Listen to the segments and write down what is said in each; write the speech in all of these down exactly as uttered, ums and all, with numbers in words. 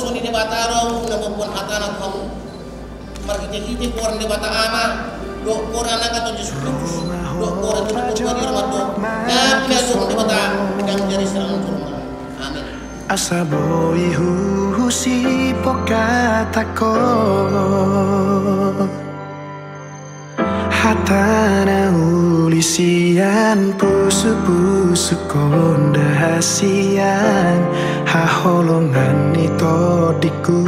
Ni Debata do na mamboan hatana tu hamu marhitehite goar ni Debata Ama dohot goar ni Anak na Jesus Kristus dohot goar ni Tondi Porbadia. Amen. Asa boi huhusipon hatangkon hata na uli sian pusupusukon, da hasian haholongan ni tondingku.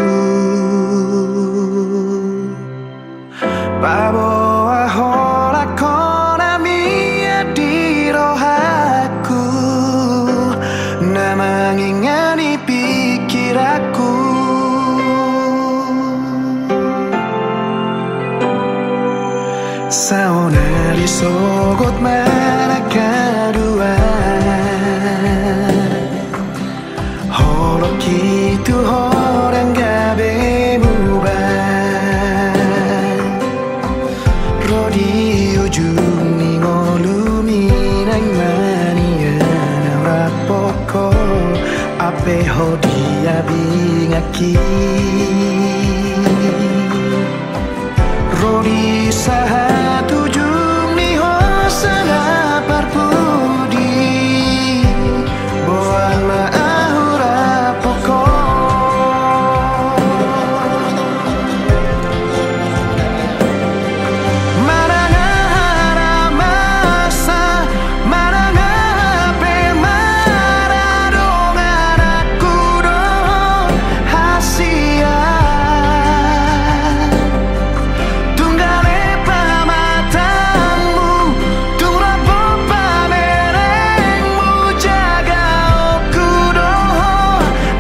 Paboa holan ho na mian di rohangku, na mangingani pikiranku. Saonari sogot ma na kadua, holongki tu ho ndang gabe muba. Ro di ujung ni ngolumi naeng manian au rap ho, hape ho diabingaki. Ro di sahat ujung ni ho sala parpudi, boan ma au rap ho. Manang aha na masa, manang aha pe maradongan, ahu do hasian. Tung gale pamatangmu, tung lompo pamerengmu, jaga ahu do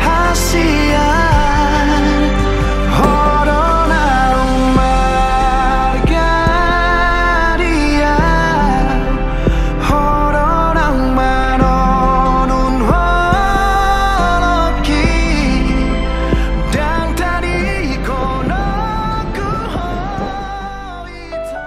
hasian. Ho do naung marga di ahu, ho do naung manonun holongki, ndang tadingkononku ho ito.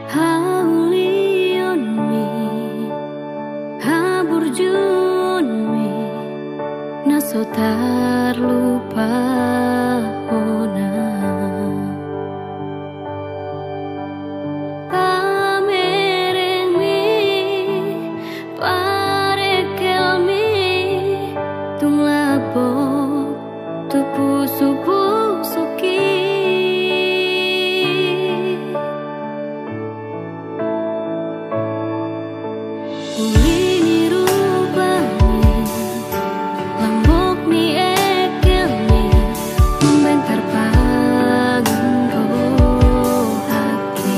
Haulion mi, haburjuon mi, na so tarlupa hona. Pamereng mi, parengkel mi, tung lambok tu pusupusungki. Uli ni rupa mi, lambok ni engkel mi, mambaen tarpangan rohangki.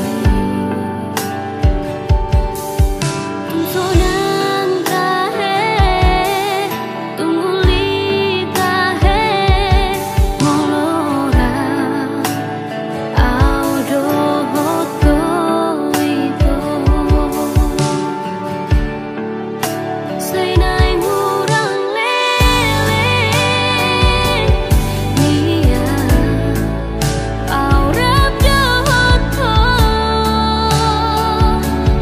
Tung sonang tahe, tung uli tahe, molo ra ahu dohot ho ito. Sai naeng hurang leleng nian ahu rap dohot ho,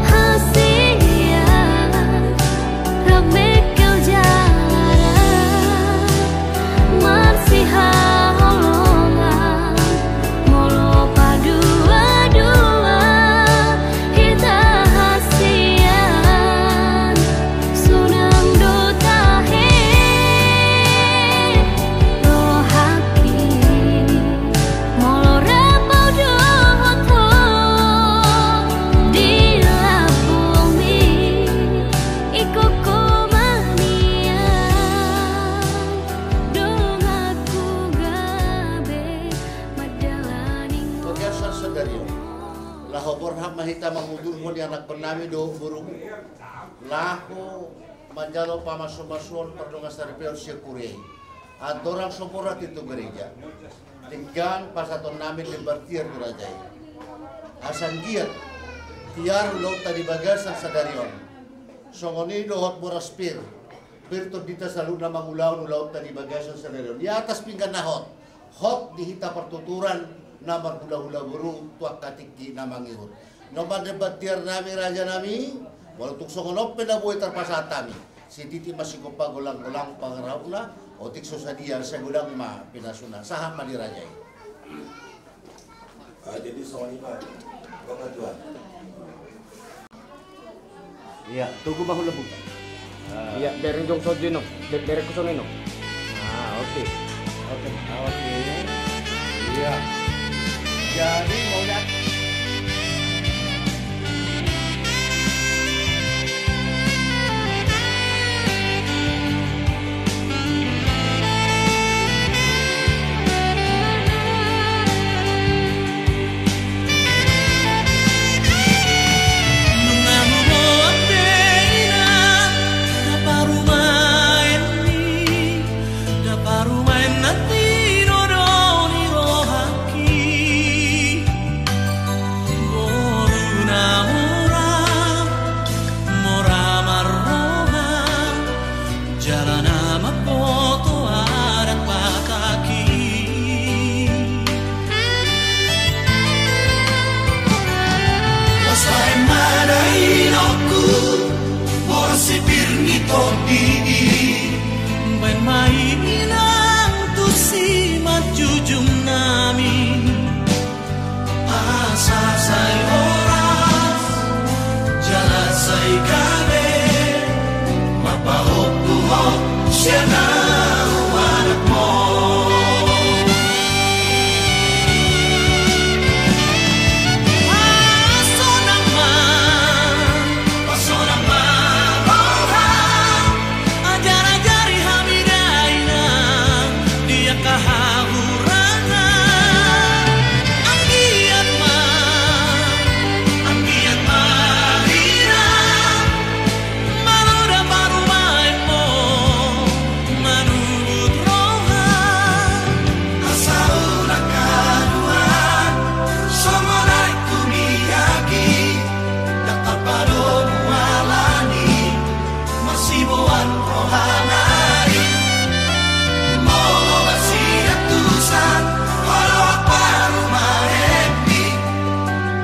hasian rap mengkel jala rap marsihaholongan. Molo paduadua hita hasian, sonang do tahe rohangki. Molo rap ahu dohot ho di lambungmi, ingkon ho ma nian donganku gabe mandalani. Oke, saudari. Laho borhat ma hita mangudurhon di anak bannami dohot boru, laho manjalo pamasumasuon pardongansaripeon sian kuria i. Andorang so borhat i tu gareja, denggan pasahatonnami lembar tiar tu raja i. Asa anggiat tiar ulaonta di bagasan sadari on. Songon i dohot boras pir, pir tondinta saluhutna mangulahon ulaonta di bagasan sadari on. Di atas pinggan na hot, hot di hita partuturan na marhulahula boru tu angka tingki na mangihut. Na on ma lembar tiarnami, rajanami, molo tung songon on pe na boi tarpasahat hami, sititi ma sigompa, golang-golang pangarahutna, otik so sadia sai godang ma pinasuna, sahat ma di raja i. Ah, jadi songon i ma, Bapak Tuan. Iya, tunggu ma hula buka. Ah. Iya, bereng jong sojo i no. Be-, bereng ku songon i no. Ah, oke. Oke, awas ni. Iya. Jadi mau lihat. Nunga huboan be inang, na parumaenmi, na parumaen na tinodo ni rohangki. Boru na mora, mora marroha, jala na mamboto adat Batak i. Laos baen ma da inongku, boras si pir ni tondi i. Baen ma i inang tu simanjujung nami. Asa sai horas, jala sai gabe, mangpahompu ho sian ahu anakmu. Pasonang ma, pasonang ma roha. Ajar-ajari hami da inang di angka hahurangan. Anggiat ma, anggiat ma inang, malo da parumaenmu manuhut roha. Asa unang haduan songon aek tu miak i, ndang tarpadomu alani marsiboan roha nari. Molo marsiantusan ho do parumaenmi,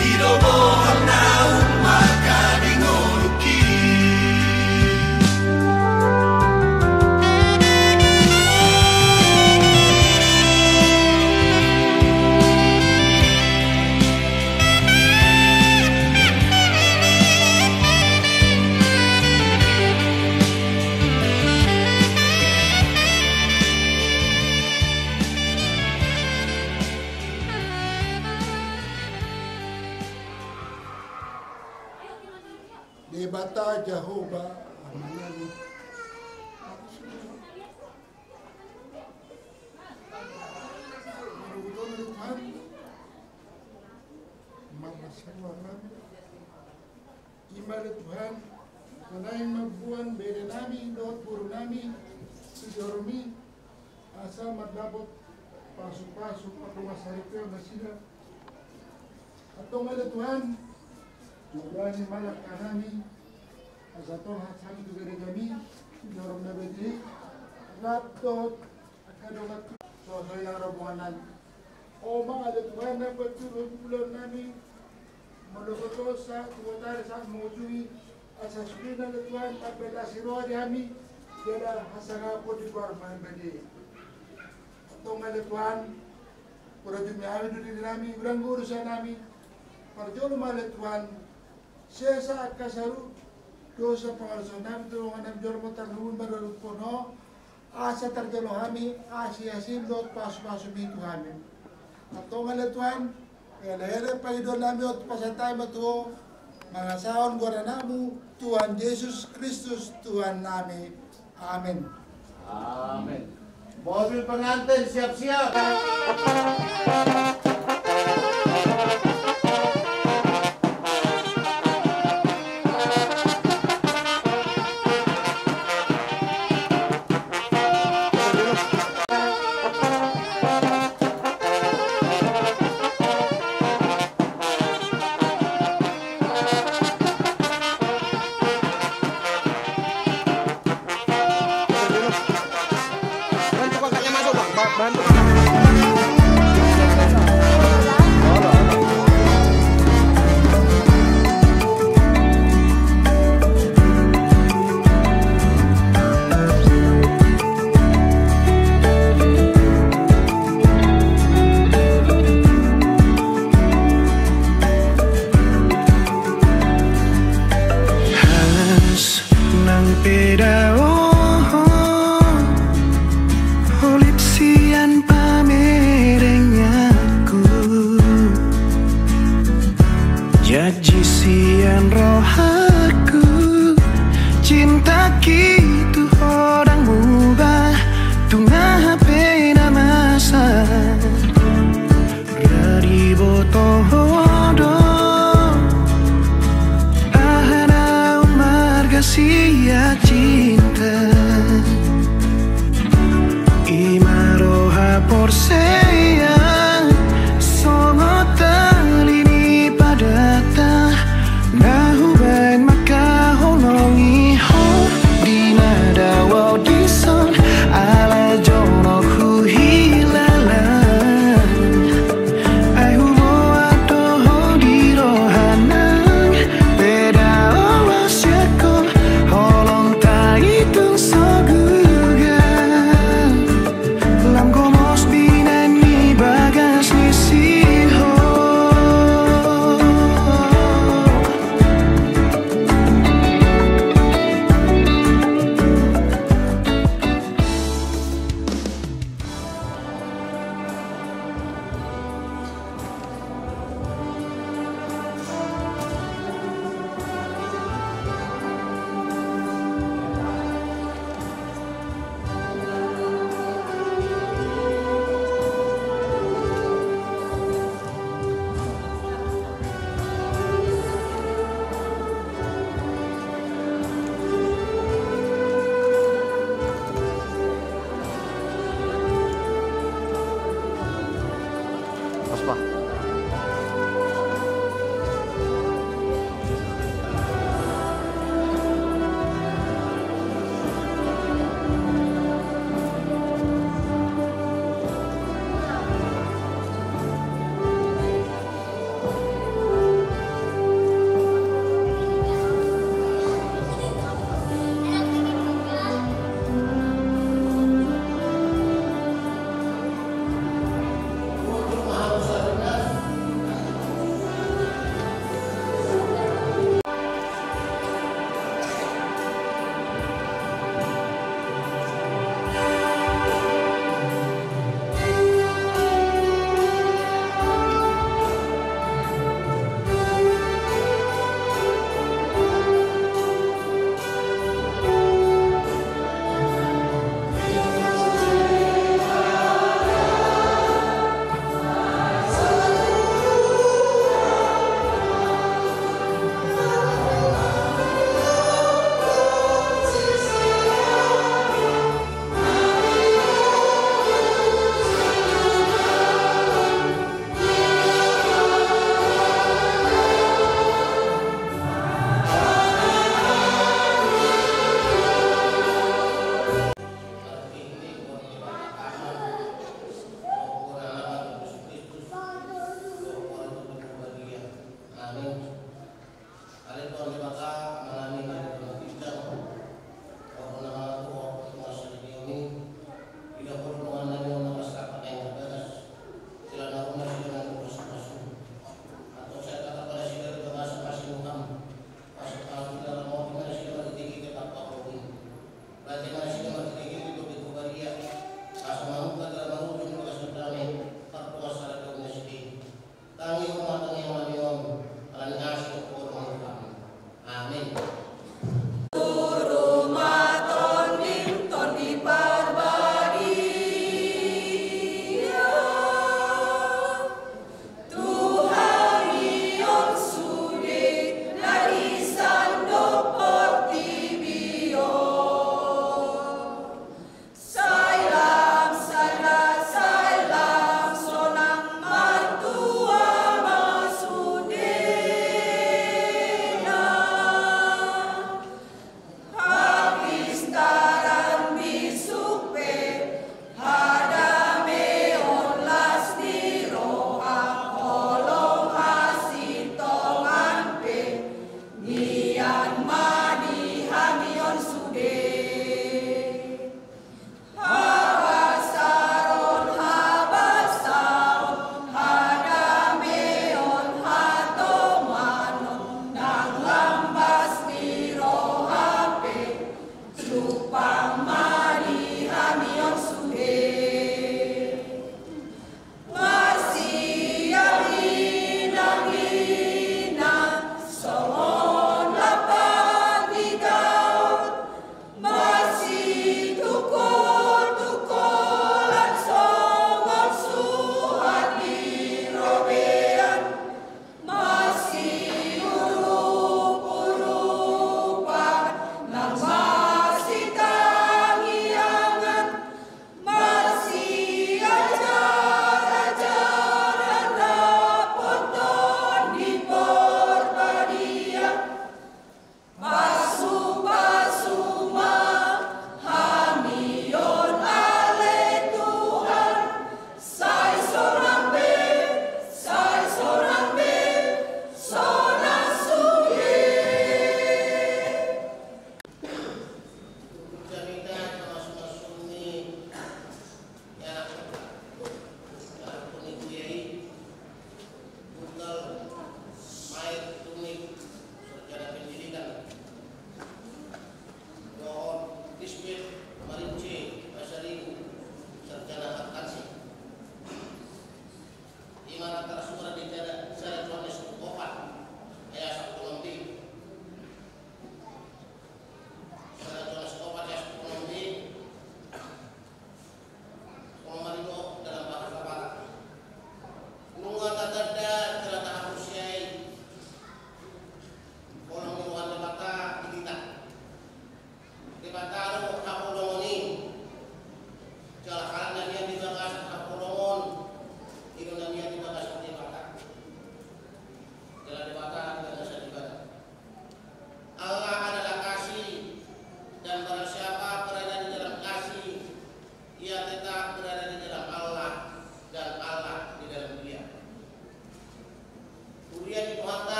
i do bohal naung marga di ngolungki. Debata Jahowa Amanami. Marhite Tuhan, marlas rohanami. I ma ale Tuhan, na naeng mamboan berenami dohot borunami tu jolom i, asa mandapot pasu-pasu pardongansaripeon nasida. Antong ale Tuhan, jumpa ni malak kanami, asa tolhas hami tu gerejami, tu jolom na bete i, rap dohot angka dongan tu, so, so, yang rombongan nami. O ma ale Tuhan, na patulun ulaonnami, molo gotosa tu botari saat mengujungi, asa sudena ale Tuhan, tambah las ni roha di hami, jala hasangapon di goarmu na bete i. Antong ale Tuhan, parjolo hami tu dirinami, godang do dosanami, parjolo ma ale Tuhan, sesa angka saluhut dosa pangalaosionami tu dongan nami jolma tarlumobi mardomu, asa tarjalo hami asi-asim dohot pasu-pasumi tu hami. Antong ale Tuhan, elek-elek pangidoannami on pasahat hami ma tu Ho, mangasahon goar ni anakmu Tuhan Jesus Kristus Tuhannami. Amin. Amin. Mobil pengantin siap-siap. Pe dao ho, holip sian pamerenganku. Janji sian rohangku, cintaku tu ho ndang mubah, tung aha pe na masa. Ra diboto ho do aha naung marga sian cinta. I ma roha porsea songon tali ni padanta. Na hubaen mangkaholongi ho di na dao dison, ala jonok huhilala. Ai huboan do ho di roha nang, pe dao ho sian ho, holong ta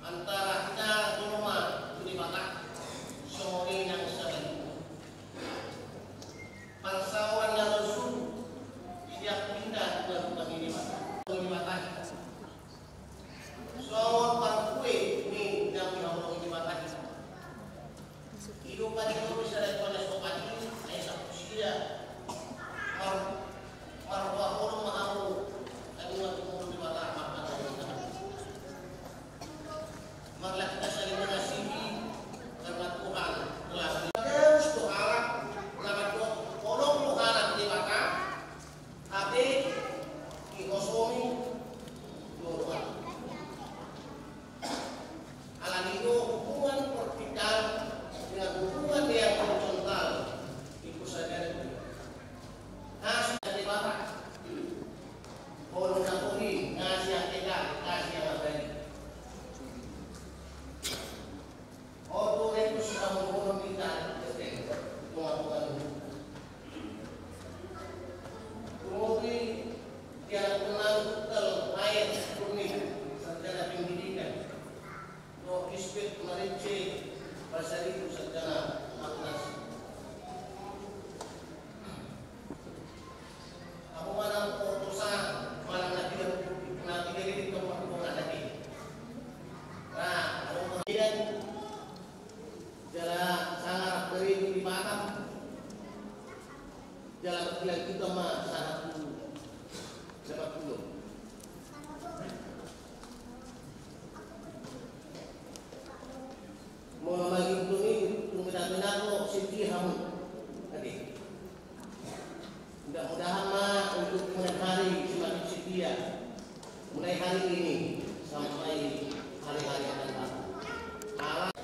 Antara hita jolma tu Debata, songon i nang sahali. Parsaoran na rosu, siap pinda tu Debata. Debata. Songon parpue ni na dihaholongi Debata. Ido padi do bisa dari pada sobat ini, ayat satu sia. Mar-, marbaholong ma hamu, tadi waktu mau Debata, maka Marlah hita saling mengasihi karena Tuhan telah beri. Deus do halak na mandok holong rohana tu Debata, hape dihosomi do rohana. Alani do hubungan vertikal dengan hubungan yang horizontal di persaudaraan. Kasih dari Debata. Holong na uli, kasih yang kekal, kasih yang abadi. Oto itu sudah mengurung kita, betul. Tuhan, Tuhan. Kemudian, dia kenal betul, air, kuning, sarjana pendidikan. Dohot Dispek Marece Pasaribu sarjana akuntansi. Ahu manang Portosa, manang na tiga, na tiga di tempat gua ada di. Nah, kalau kemudian jala sangat beri di Batam. Jala berkilang kita ma satu. Dapat dulu. Mau lagi dulu ni, tunggu dan benar kok, siti hamu. Oke. Mudah-mudahan ma untuk kemudian hari semakin setia. Mulai hari ini sampai hari-hari akan datang. Ala-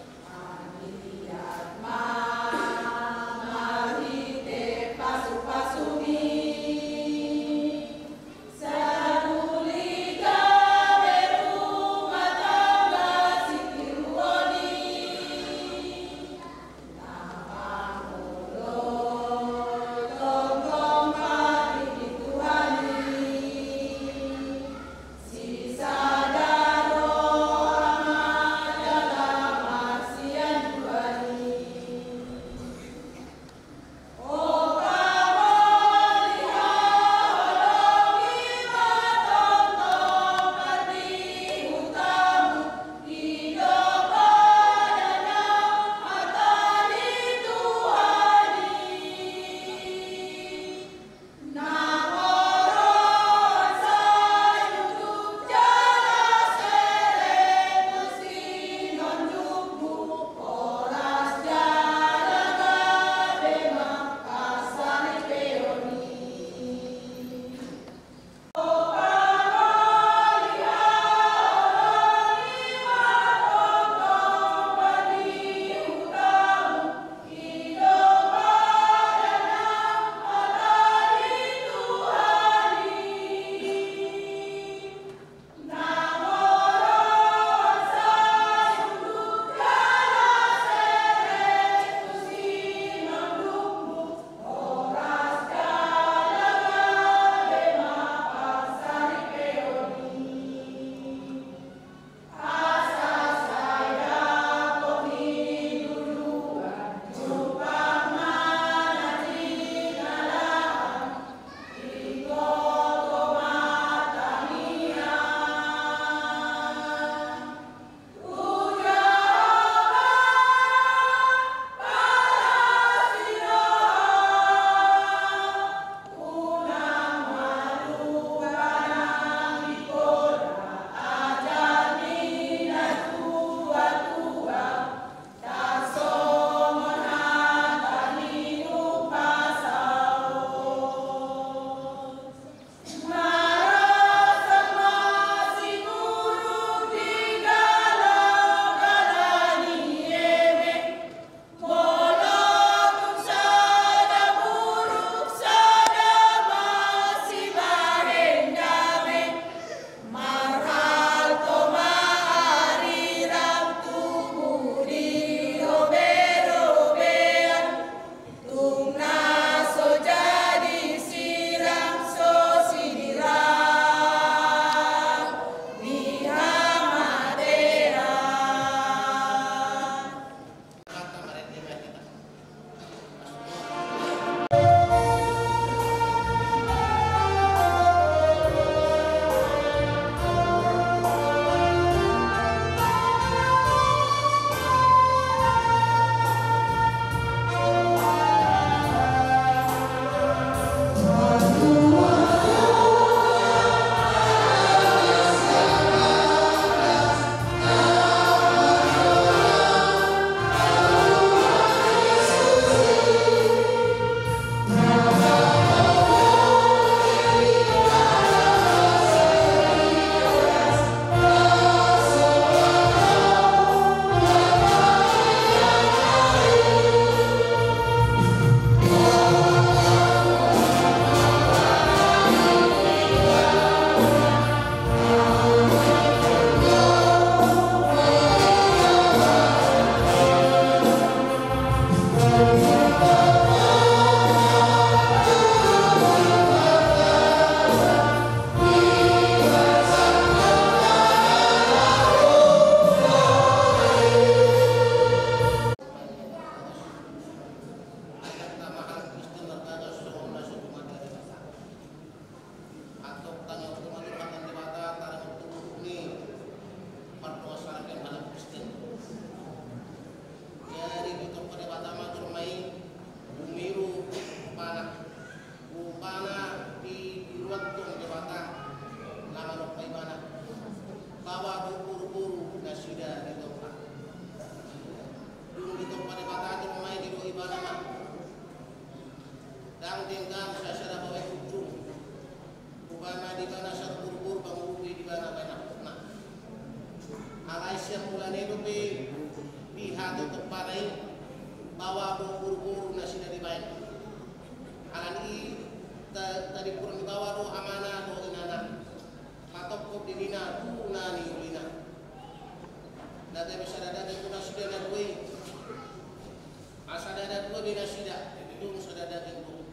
Dung sada daging do.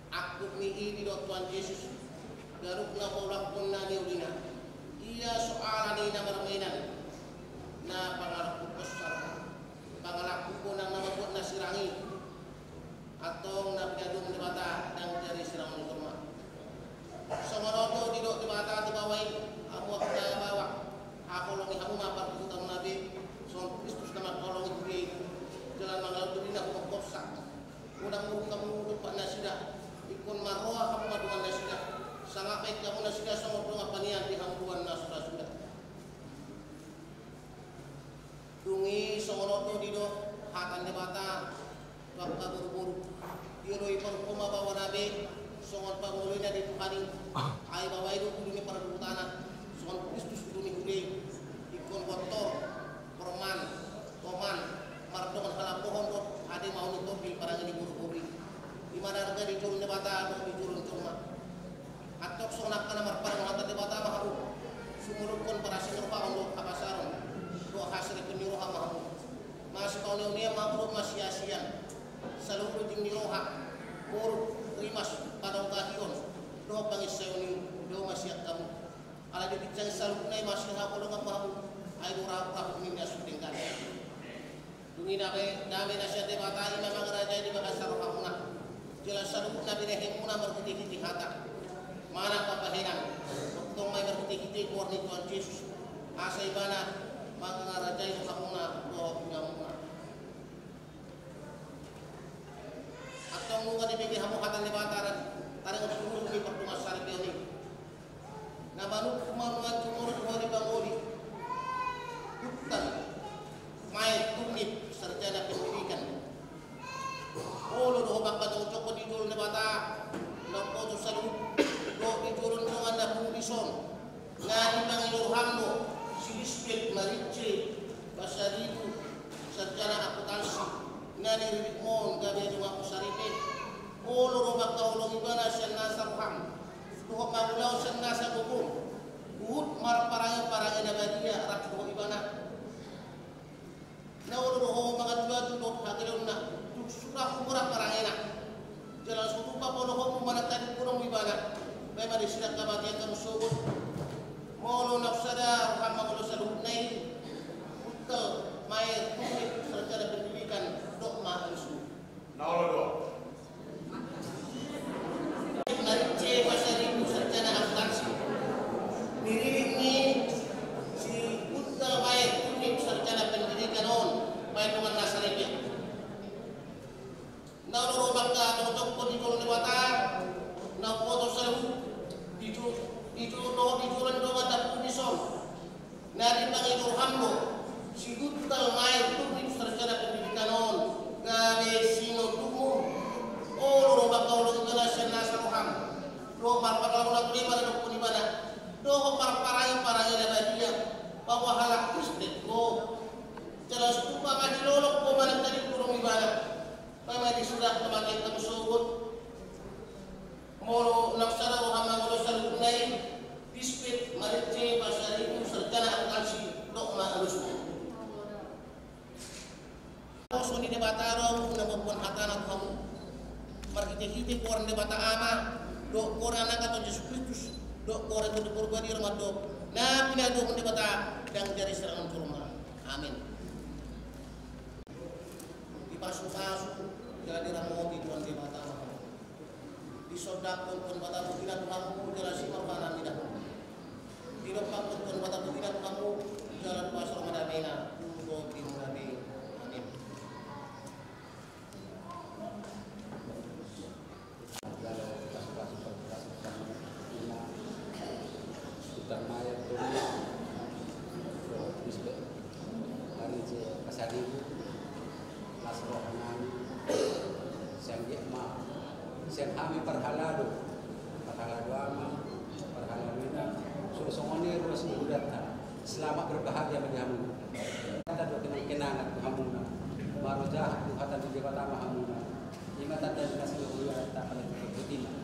Angkup ni i didok Tuhan Jesus, ganup na paulakkon na niulina. Ia so ala ni na marmainan, na pangalangkuphon sirang, pangalangkuphon nang na mambuat na sirang i. Antong na pinadomu Debata ndang jadi sirangon ni jolma. Songon on do didok Debata tu baoa i, hamu angka baoa, haholongi hamu ma parbudakonmuna be, songon Kristus na mangkaholongi huria i, jala mangalului na humorsa. Unang muruk hamu dompak nasida, ingkon marroha hamu ma dongan nasida, sangap baen hamu nasida songon dongan panian di hamu dongan na sudasuda. Dung i songon on do didok hata ni Debata tu angka boruboru. Dioloi parhoma baoana be songon pangoloi na di Tuhan i. Ai baoa i do ulu ni parbudakonmuna, songon Kristus ulu ni huria i. Ingkon huantor, horman, toman, mardongan halambohon dohot hademaon ni tondi parange ni boruboru i. I ma na arga di jolo ni Debata dohot di jolo ni jolma. Antong songon angka na marparange hata ni Debata ma hamu, sumulukkon parasirohaon dohot hapasaron dohot hasirepon ni roha ma hamu. Masipaoneonean ma hamu dohot masiasian, saluhut ujung ni roha, boruk, rimas, panonggahion dohot panginsaion i, do ma sian hamu. Ala dipinjang saluhutna i masihaholongan ma hamu, ai do rahut-rahut ni na so denggan. Dung i dame, dame na sian Debata i ma mangarajai di bagasan rohamuna. Jala saluhut na binehemuna marhitehite hata, manang pambahenan, tongtong ma i marhitehite goar ni Tuhan Jesus, asa ibana mangarajai rohamuna dohot ungamuna. Antong nunga dibege hamu hata ni Debata, taringot tu uhum ni pardongansaripeon i. Na manungkun ma nuaeng tu molo di hori pangoli, hutal, maet, turnip, sarjana pendidikan. Olo do ho mangkatongtong di jolo ni Debata, na umboto saluhut, dohot di jolo ni dongan na pungu dison. Na dipangido roham do si Lisbet Marince Pasaribu, sarjana akuntansi, na niriritmon gabe donganmu saripe. Olo do mangkaholongi ibana sian nasa roham dohot mangulahon sian nasa gogom, huhut marparange-parange na badia rap dohot ibana. Na olo do ho mangatuatu dohot hagaleonna, tung so ra humurang parangena. Jala so tupa polohonmu manang tadingkononmu ibana, baen ma di surat kematian hamu sogot. Molo naung sada roham mangolo saluhutna i, hutal, maet, turnip, sarjana pendidikan, dok ma alusmu. Na olo do. Marince Pasaribu sarjana akuntansi. Niririt ni si hutal, maet, turnip, sarjana pendidikan on, baen dongan na saripe. Na olo do mangkatongtong di jolo ni Debata, na umboto saluhut, di jo-, di jo-, dohot di jolo ni dongan na pungu dison. Na dipangido roham do si hutal, maet, turnip, sarjana pendidikan on gabe sinondukmu. Olo do mangkaholongi ibana sian nasa roham dohot marpangalaho na uli manadokkon ibana, dohot marparange-parange na badia, bahwa halak Kristen ho. Jala so tupa mangilolong ho manang tadingkononmu ibana, baen ma di surat kematian hamu sogot. Molo naung sada roham mangolo saluhutna i, Lisbet Marince Pasaribu sarjana akuntansi, dok ma alusmu. Poso ni Debata do ahu na mamboan hatana tu hamu, marhitehite goar ni Debata Ama, dohot goar ni Anakna Tuhan Jesus Kristus, dohot goar ni Tondi Porbadia na mandok, na pinadomu Debata ndang jadi sirangon jolma. Amin. Dipasupasu jala diramoti Tuhan Debata ma hamu. Disondangkon Tuhan Debata bohina tu hamu jala simarmana mida hamu. Didompakkon Tuhan Debata bohina tu hamu jala dipasol ma damena tu tondimu be. Amin. Hutal, maet, turnip, Lisbet Marince Pasaribu, las roha nami, sai anggiat ma sian hami parhalado, parhalado ama, parhalado ina, so songon i ruas ni godangta. Selamat berbahagia ma di hamu. Tanda do kenang-kenangan tu hamuna. Marojahan tu hata ni Debata ma hamuna. I ma tanda ni na sini huria ta pada tu putih.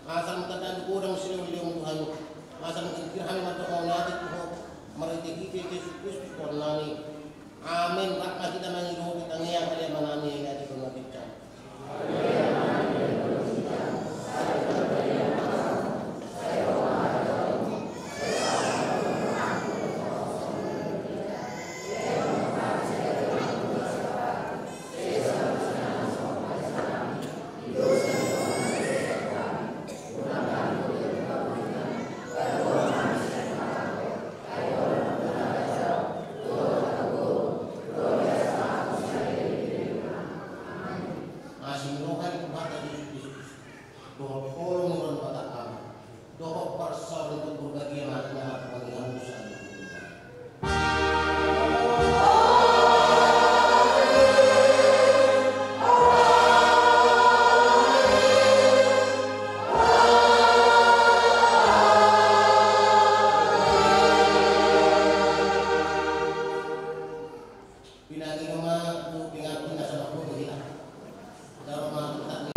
Asa mangkatai godang silehonlehon Tuhan, asa mangkirkir hami mandok mauliate tu Ho, marhitehite Jesus Kristus Tuhannami. Amen. Rap ma hita mangido tangiang ale Amanami na di banua ginjang. Asi ni roha ni Tuhanta Jesus Kristus, dohot holong ni Debata Ama, dohot parsaoran ni Tondi Porbadia ma na mamboan hami saluhutna. Pinangido ma tu pinangido na salah pun hita. Dalam mati tak.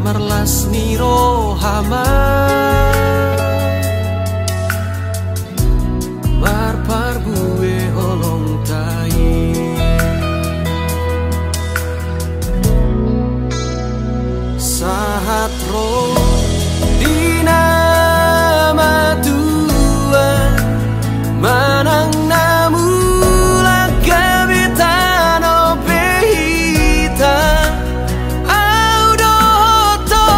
Marlas ni roha ma, marparbue holongta i. Sahat ro di na matua, manang na mulak gabe tano pe hita, au dohot ho,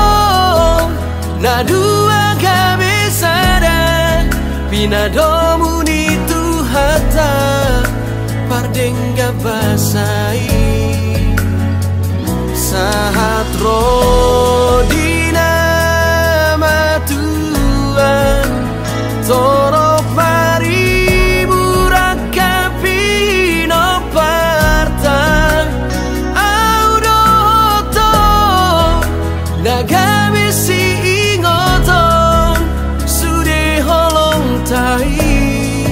na dua gabe sada, pinadomu ni Tuhanta, pardenggan basa i. Sahat ro di na matua, torop maribur angka pinomparta, au dohot ho, na gabe siingoton sude holongta i.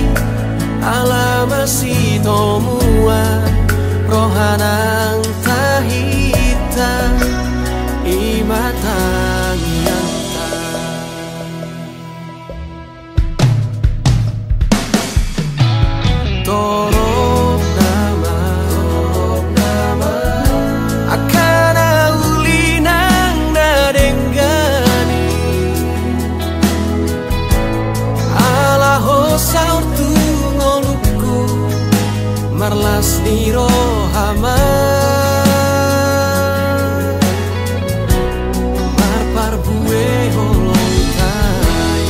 Ala masitomuan roha nang tahinta, i ma tangiangta. Torop nama, torop nama, angka na uli nang na denggan i. Ala ho saur tu ngolungku, marlas ni roha ma, marparbue holongta i.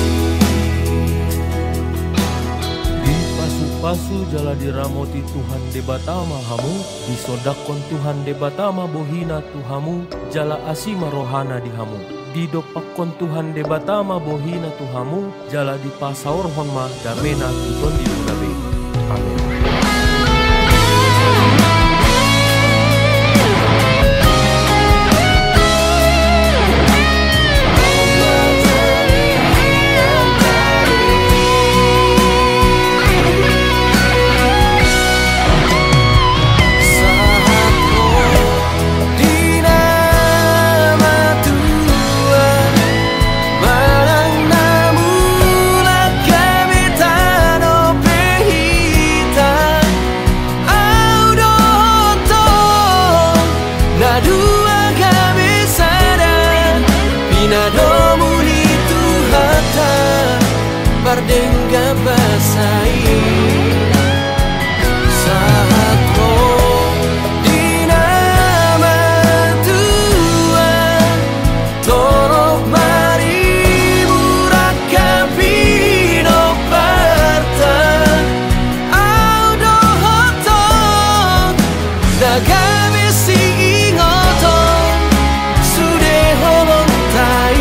Dipasupasu jala diramoti Tuhan Debata ma hamu, disondangkon Tuhan Debata ma bohina tu hamu, jala asi ma rohana di hamu. Didompakkon Tuhan Debata ma bohina tu hamu, jala dipasaorhon ma damena tu tondimuna be. Amen. Sahat ro di na matua, manang na mulak gabe tano pe hita, au dohot ho, na dua gabe sada, pinadomu ni Tuhanta, pardenggan basa i. Sahat ro di na matua, torop maribur angka pinomparta, au dohot ho, na gabe siingoton sude holongta i.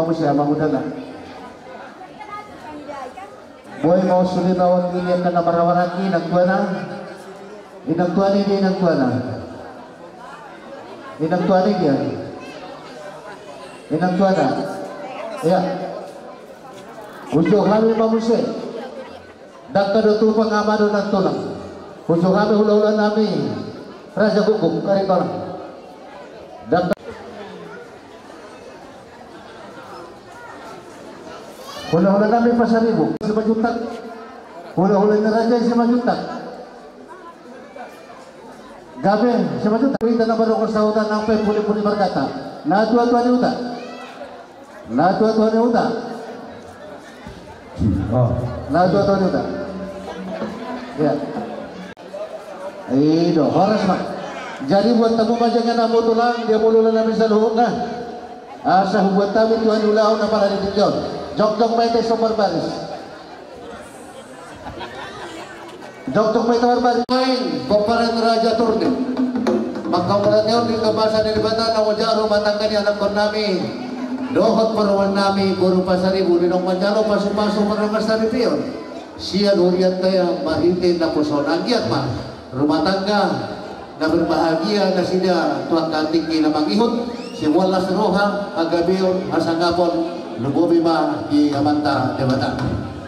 Muse amang udana. Boi ma on sude baoa ni angka na marhahamaranggi, inang tuana. Inang tuana i, inang tuana. Inang tuana i dia. Inang tuana. Ia. Ujou hami ma muse. Dangka do tupa, nga ma do nantulang. Ujou hami hulahula nami Raja Guguk, ari balang. Dangka. Hulahula nami Pasaribu, Simanjuntak. Hulahula ni raja i Simanjuntak. Gabe, Simanjuntak. Hita na baru ke sahuta nang pe puli-puli margata. Na tua-tua ni huta. Na tua-tua ni huta. Oh. Na tua-tua ni huta. Ia. I do, horas ma. Jadi buat hamu ma jala na molo tulang dia molo na bisa luhut na. Asa hubuat hami tua ni ulaon na pala di tingki on. Jokjok ma hita, sombar baris. Jokjok ma hita, sombar baris. Pomparan Raja Turnip. Mangkaholongi on di bagasan ni Debata na manjaga rumah tangga ni anakkon nami dohot parumaen nami boru Pasaribu, di naung manjalo pasu-pasu mardongan saripeon. Sian hurianta ia marhite naposo on, anggiat ma rumah tangga na berbahagia nasida tu angka tingki na mangihut, siboan las roha, hagabeon, hasangapon, lumobi ma di Amanta Debata.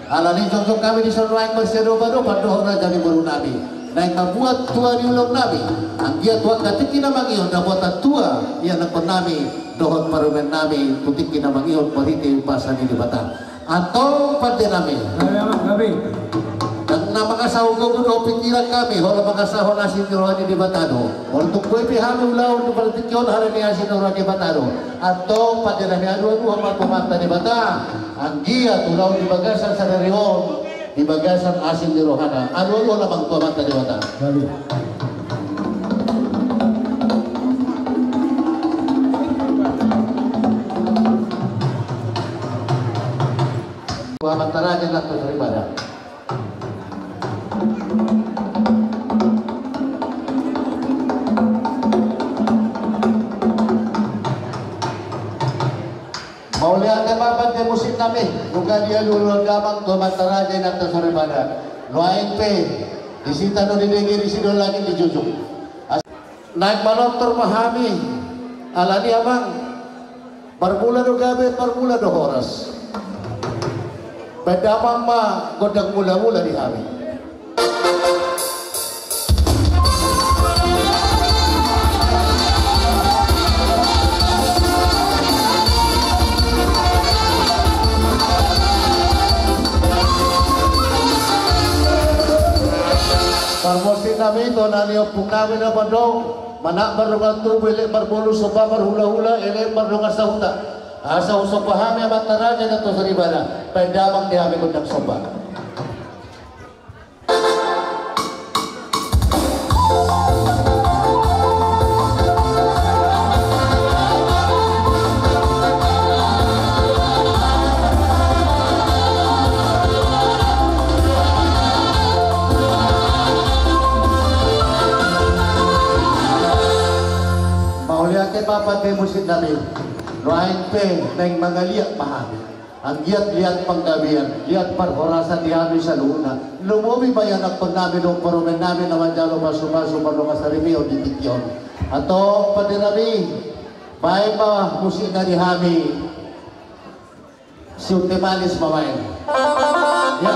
Alani i jongjong hami dison nuaeng marsiadopan-adopan dohot raja ni boru nami naeng mambuat tua ni ulaon nami, anggiat tu angka tingki na mangihut dapotan tua ni anakkon nami dohot parumaen nami tu tingki na mangihut marhite umpasa ni Debata. Antong pande nami. Gabe, amang, gabe. Ndang na mangasahon gogo dohot pingkiran hami, holan mangasahon asi ni roha ni Debata do. Molo tung boi pe hami ulaon di partingkian on, alani asi ni roha ni Debata do. Antong pande nami, adu-adu ma tu Amanta Debata. Anggiat ulaon di bagasan sadari on di bagasan asi ni rohana. Adu-adu ma tu Amanta Debata. Gabe. Amanta raja nang tu soripada. Mauliate ma pande musik nami, nunga dialualuhon damang tu amanta raja i nang tu soripada. Nuaeng pe disi tano didengeri, disi do langit dijunjung. As-, naeng manortor ma hami, alani amang, marmula do gabe, marmula do horas. Baen damang ma gondang mula-mula di hami. Parmusik nami, tona ni ompung nami na mandok, manat mardongan tubu, elek marboru, somba marhulahula, elek mardongan sahuta. Asa husomba hami amanta raja nang tu soripada, baen damang di hami gondang somba. Mauliate ma pande musik nami. Nuaeng pe naeng mangaliat ma hami. Anggiat liat panggabean, liat parhorasan di hami saluhutna. Lumobi ma ianakhon nami dohot parumaen nami na manjalo pasupasu mardongan saripeon di tingki on. Antong pande nami, baen ma musikna di hami. Siunte manis ma baen. Ya.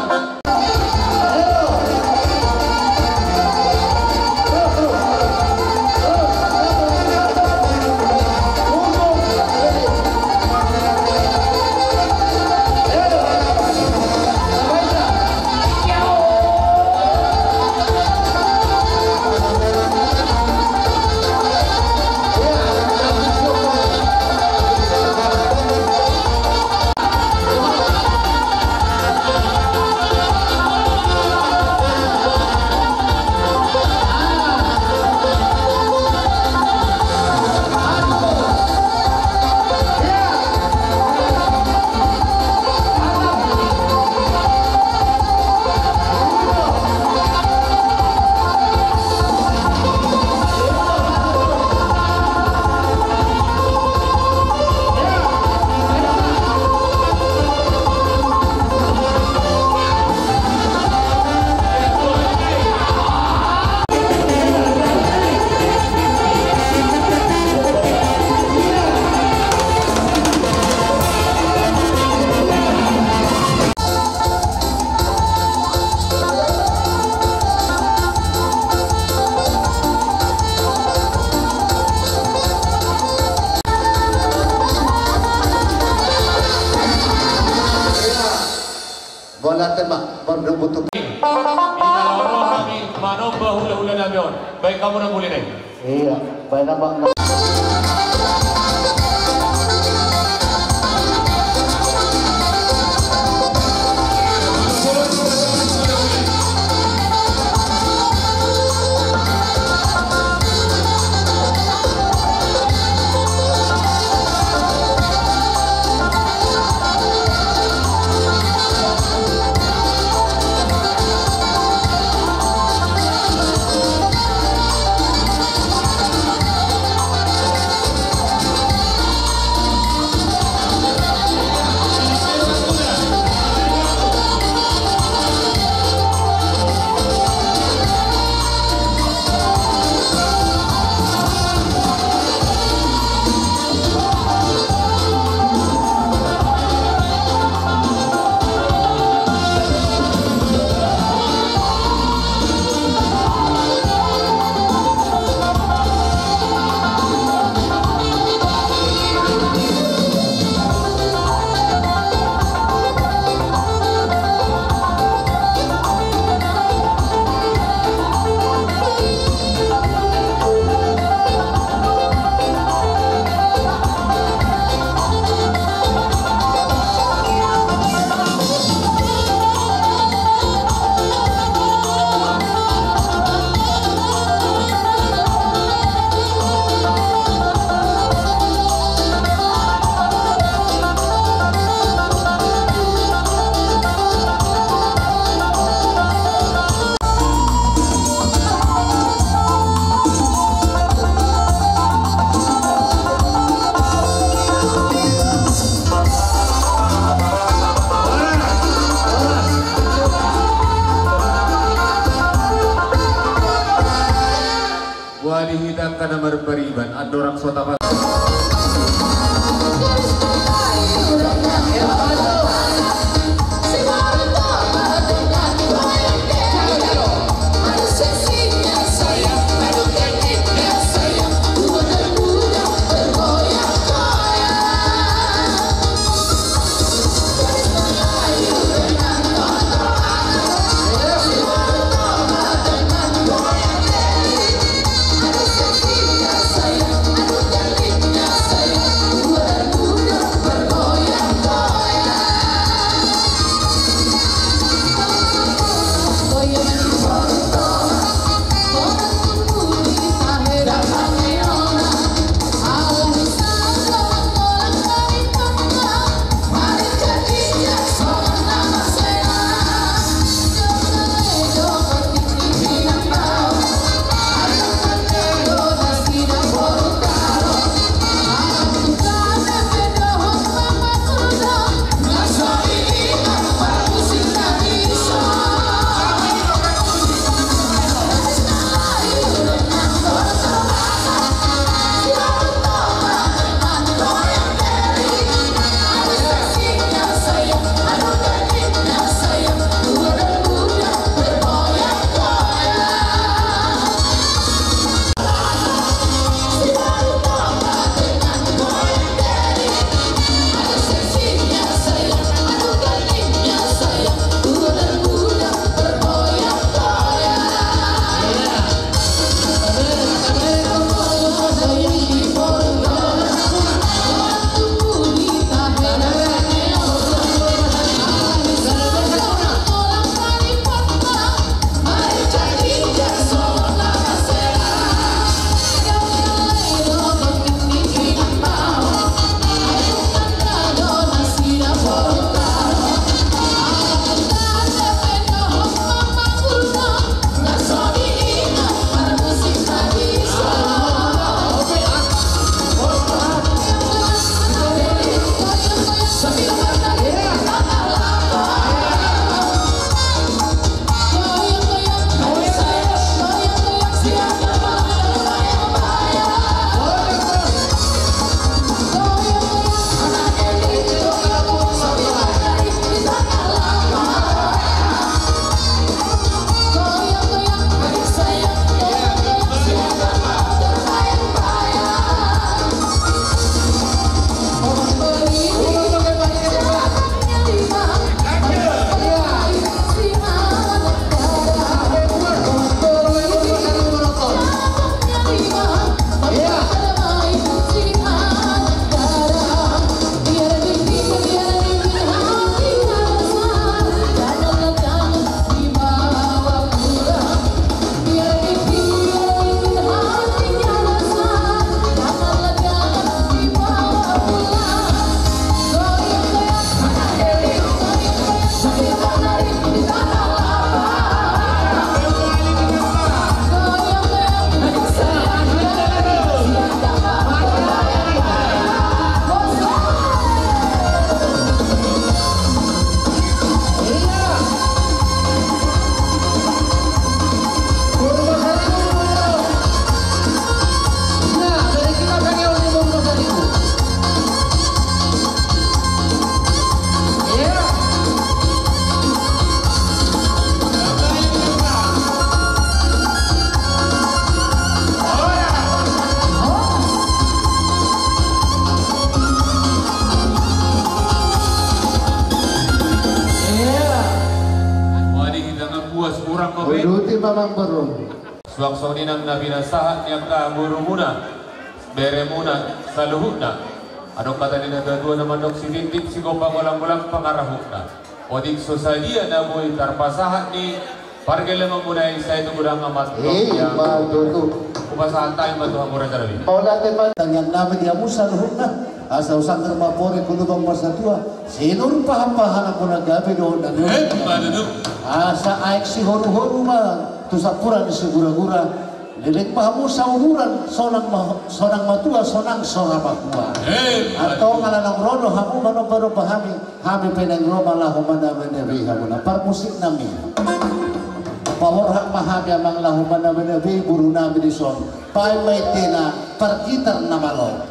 Bola tembak, berdobu tuh. Ina laho hami manomba hulahula nami on. Baen hamu na muli nai. Iya, baen na bang. Boha di hita angka na marbariban, andorang so tapal. Uduti ma amang boru. Suang songon i nang na pinasahat ni angka borumuna, beremuna, saluhutna. Adong hata ni na tuatua na mandok, sitindip sigompa, golanggolang pangarahutna. Otik so sadia na boi tarpasahat ni pargellengonmuna i, sai tu godang ma. Ima tutu. Hupasahat hami ma tu hamu raja nami. Mauliate ma. Tangiang nami di hamu saluhutna. Asa husanggar ma pori, hu lubang ma satua. Sinur pahanpahananmuna gabe dohot na niula. Ima tutu. Asa aek sihoruhoru ma tu sampuran ni siguragura. Leleng ma hamu sauduran, sonang ma, sonang matua, sonang so ra mahua. Ima tutu. Antong ala naung ro do hamu manombanomba hami. Hami pe naeng ro ma laho manabenabe hamuna. Parmusik nami. Paborhat ma hami amang laho manabenabe boru nami dison. Paima i tena pargitar na malo.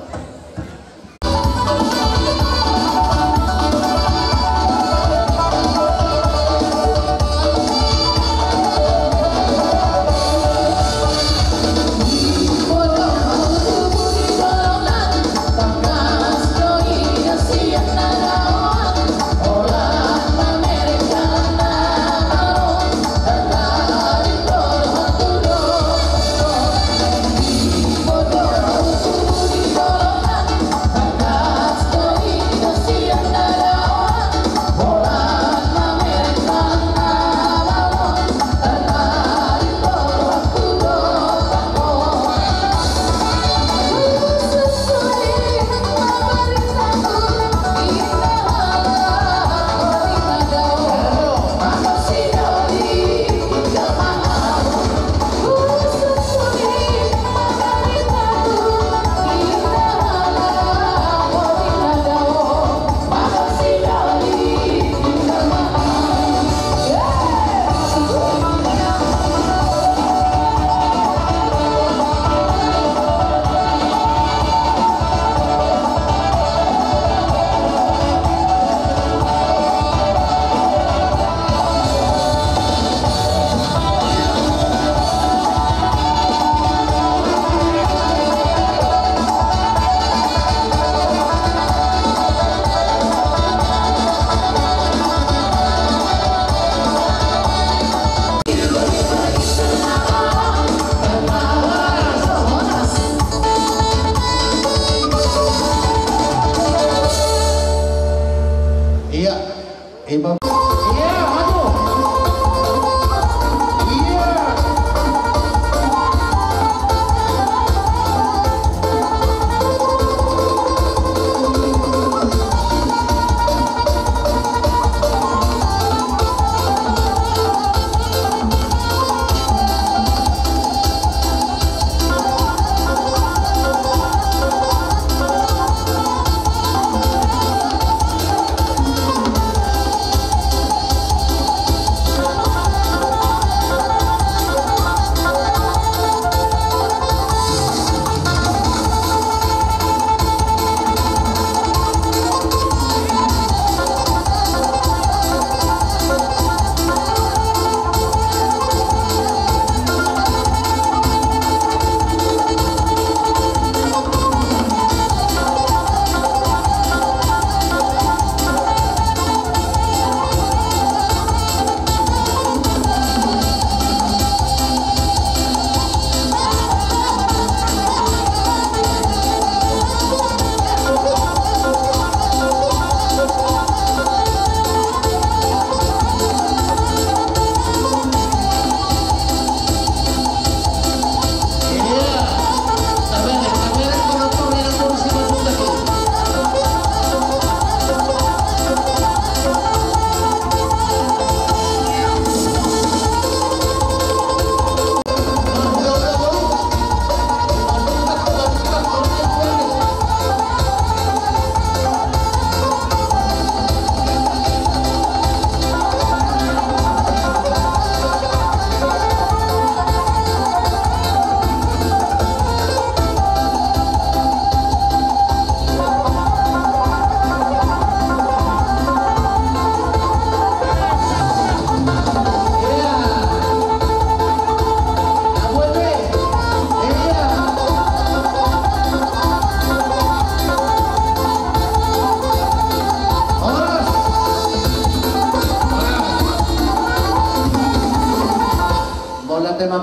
Ia. Ima. Ia, aduh. Ia.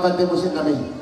Ate musik nami.